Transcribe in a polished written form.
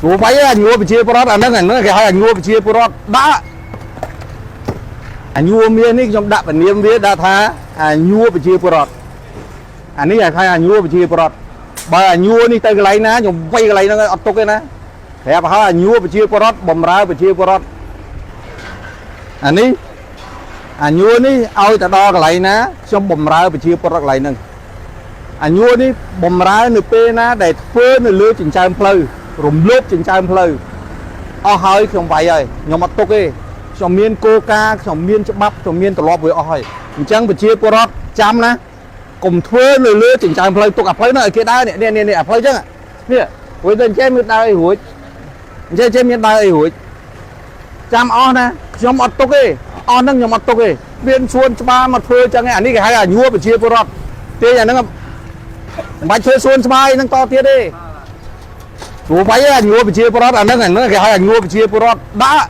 ព្រោះវាយអាញួរប្រជាពលរដ្ឋអាហ្នឹងអាហ្នឹងគេហៅអាញួរប្រជាពលរដ្ឋដាក់អាញួរមាននេះខ្ញុំដាក់ពនាមវាដាក់ថាអាញួរប្រជាពលរដ្ឋអានេះគេហៅអាញួរប្រជាពលរដ្ឋបើអាញួរនេះទៅកន្លែងណាខ្ញុំវាយកន្លែងហ្នឹងឲ្យអត់ទុកទេណាប្រាប់ហើយអាញួរប្រជាពលរដ្ឋបំរើប្រជាពលរដ្ឋអានេះអាញួរនេះឲ្យទៅដល់កន្លែងណាខ្ញុំបំរើប្រជាពលរដ្ឋកន្លែងហ្នឹងអាញួរនេះបំរើនៅពេលណាដែលធ្វើនៅលើចិញ្ចើមផ្លូវរំលោភចិញ្ចើមផ្លូវអស់ហើយខ្ញុំវាយហើយខ្ញុំអត់ទុកទេខ្ញុំមានគោលការណ៍ខ្ញុំមានច្បាប់ខ្ញុំមានទម្លាប់វាអស់ហើយអញ្ចឹងប្រជាពលរដ្ឋចាំណាកុំធ្វើនៅលើចិញ្ចើមផ្លូវទុកអាផ្លូវហ្នឹងឲ្យគេដើរនេះនេះនេះអាផ្លូវអញ្ចឹងនេះព្រោះតែអញ្ចឹងមានដើរអីរួចអញ្ចឹងចេះមានដើរអីរួចចាំអស់ណាខ្ញុំអត់ទុកទេអស់ហ្នឹងខ្ញុំអត់ទុកទេមានសួនច្បារមកធ្វើអញ្ចឹងឯងអានេះគេហៅអាញួរប្រជាពលរដ្ឋទេអាហ្នឹងមិនបាច់ធ្វើសួនច្បារអីហ្នឹងតទៀតទេព្រោះវាយអាញួរប្រជាពលរដ្ឋអាហ្នឹងអាហ្នឹងគេហៅអាញួរប្រជាពលរដ្ឋដាក់